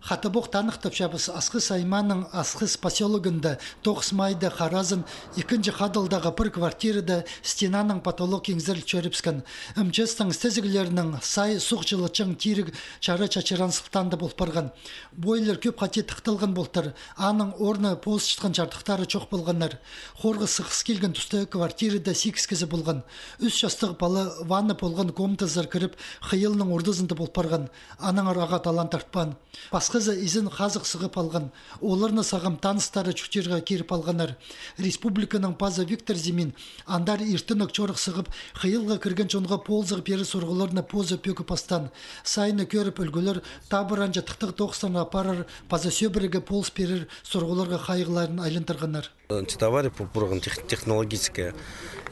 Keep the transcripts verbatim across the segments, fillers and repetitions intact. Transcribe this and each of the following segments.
Хатабох таныхтапчабыс, Асхыс аймааның Асхыс посёлогында тоғыс майда харазын ікінҷі хадылдағы пір квартирада стенаның потолок иңзер чӧрібіскен. МЧС-тің істезіглерінең сай суғ чылытчаң тиріг чара чачыран сылтаанда пол парған. Бойлар кӧп хати тыхталған полтыр, аның орны позычатхан чардыхтары чох полғаннар. Хорғы сығыс килген туста квартирада сигіс кізі полған. Ӱс частығ пала ванна полған комнатазар кіріп, хыйалның ортызында пол парған. Аннаңар ағаа талан тартпаан. Пасхазы изен хазых сығып алған. Оларны сағам таныстары чуртирға киріп алғаннар. Республиканың пазы Виктор Зимин андар иртенек чорых сығып, хыйалға кірген чонға полызығ пирер сурығларны позы пӧгіп пастаан. Сайны кӧріп, ӱлгӱлер табыранҷа тыхтағ тоғыстарны апарар паза сӧбіреге полыс пирер сурығларға хайығларын айландырғаннар. Значит, авария пол парған тех-, технологическая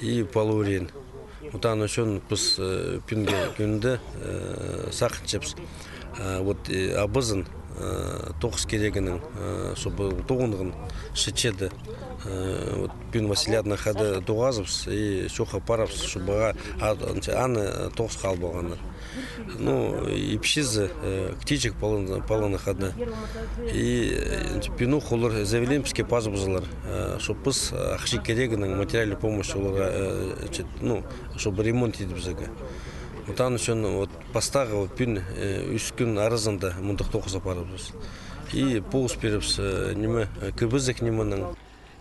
и полуурин. Вот аны ӱчӱн піс, э, пӱӱнгі кӱнде, э, сағынчабыс. Э, вот, э, абазын, э, тоғыс кирегінең, э, чтобы тоғынған шетчеде. Э, вот пӱӱн Василий Аднахада тоғазыбыс и чоохха парабыс, чтобы а-, а-, аны тоғысха алып алғаннар. Ну, ипчізі, э, ктичек палан-, паланах ада. И, э, пӱӱн ох олар заявление піске пазыбызалар, э, чтоб піс, э, ахча кирегінең материальный помощь оларға, э, чет-, ну, чтобы ремонт идібізерге. Вот аны ӱчӱн вот пастағы вот пӱӱн, э, ӱс кӱн аразында мындағ тоғыс апарыбыс. И полыс пирібіс, э, ниме, э, кібізік нименең.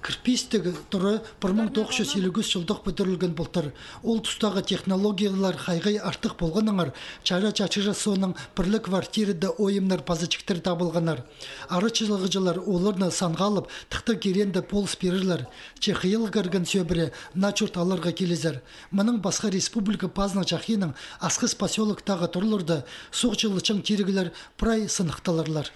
Кірпістіг туры пір муң тоғыс чӱс илиг ӱс чылдах пӱдірілген полтыр. Ол тустағы технологиялар хайғай артых полғаннаңар, чара чачырар соонаң пір ле квартирада ойымнар паза чиктер табылғаннар. Арачылағҷылар оларны санға алып, тыхтағ киреенде полыс пирерлер. Че хыйалға кірген сӧбіре наа чурт аларға килізер. Мының пасха республика пазының чахиинаң Асхыс посёлоктағы турларда суғ чылытчаң тиріглер прай сыныхталарлар.